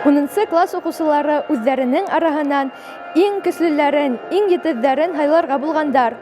Унынсы класс уҡыусылары үҙҙәренең араһынан иң көслөләрен, иң етеҙҙәрен һайларға булғандар.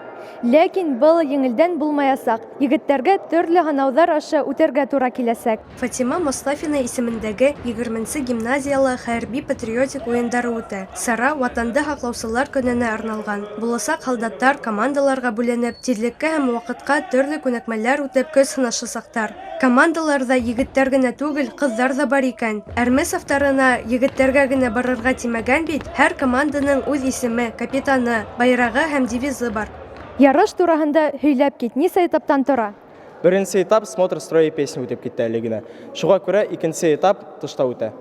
Ләкин был еңелдән булмаясаҡ, егеттәргә төрлө һынауҙар аша үтергә тура киләсәк. Фатима Мостафина исемендәге егерменсе гимназияла хәрби-патриотик уйындары үтә. Сара Ватанды һаклаусылар көненә арналған. Буласаҡ һалдаттар командаларға бүленеп, тиҙлеккә һәм ваҡытҡа төрлө күнекмәләр үтеп көс һынашасаҡтар. Командаларҙа егеттәр генә түгел, ҡыҙҙар ҙа бар икән. Әрме сафтарына егеттәргә генә барырға тимәгән бит, һәр команданың үҙ исеме, капитаны, байрағы һәм девизы бар. Ярыш тураһында һөйләп кит, нисә этаптан тора? Беренсе этап смотр строя и песни үтеп китте әле генә. Шуңа күрә икенче этап тышта үтә.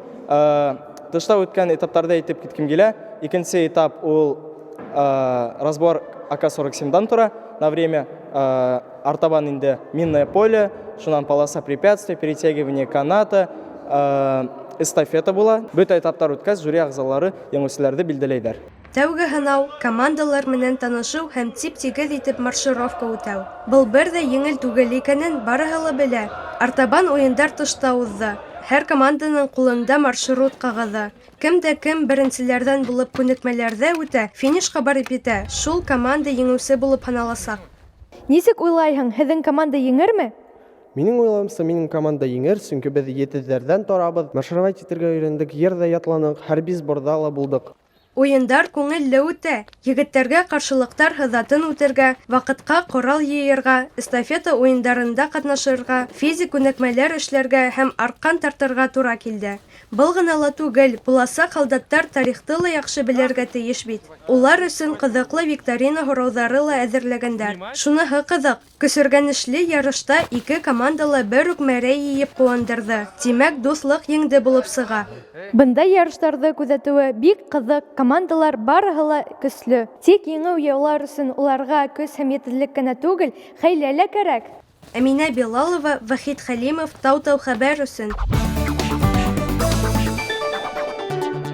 Тышта үткән этапларда әйтеп киткем килә. Икенче этап ул разбор АК-47-дан тора на время. Артабан инде минное поле, шуннан полоса препятствий, перетягивание каната, эстафета була. Бөтә этаплар үткәч, жюри әгъзалары җиңүчеләрне билгеләйләр. Тәүге һынау, командалар менән танышыу һәм тип-тигеҙ итеп маршировка үтәү. Был бер дә еңел түгел икәнен барыһы ла белә. Артабан уйындар тышта уҙҙы. Һәр команданың ҡулында маршрут ҡағыҙы. Кем дә кем беренселәрҙән булып күнекмәләрҙе үтә, финишҡа барып етә, шул команда еңеүсе булып һаналасаҡ. Нисек уйлайһың, һеҙҙең команда еңерме? Минең уйлауымса, минең команда еңер, сөнки беҙ етеҙҙәрҙән торабыҙ, маршировать итергә өйрәндек, йыр ҙа ятланыҡ, хәрби сборҙа ла булдыҡ. Уйындар күңелле үтә. Егеттәргә ҡаршылыҡтар һыҙатын үтергә, ваҡытҡа ҡорал йыйырға, эстафета уйындарында ҡатнашырға, физик күнекмәләр эшләргә һәм арҡан тартырға тура килде. Был ғына ла түгел, буласаҡ һалдаттар тарихты ла яҡшы белергә тейеш бит. Улар өсөн ҡыҙыҡлы викторина һорауҙары ла әҙерләгәндәр. Шуныһы ҡыҙыҡ, көсөргәнешле ярышта ике команда ла бер үк мәрәй йыйып ҡыуандырҙы. Тимәк, дуҫлыҡ еңде булып сыға. Бындай ярыштарҙы күҙәтеүе бик ҡыҙыҡ, командалар барыһы ла көслө. Тик еңеү яулар өсөн уларға көс һәм етеҙлек кенә түгел, хәйлә лә кәрәк. Әминә Билалова, Вахит Хәлимов, Тау-Тау хәбәр өсөн.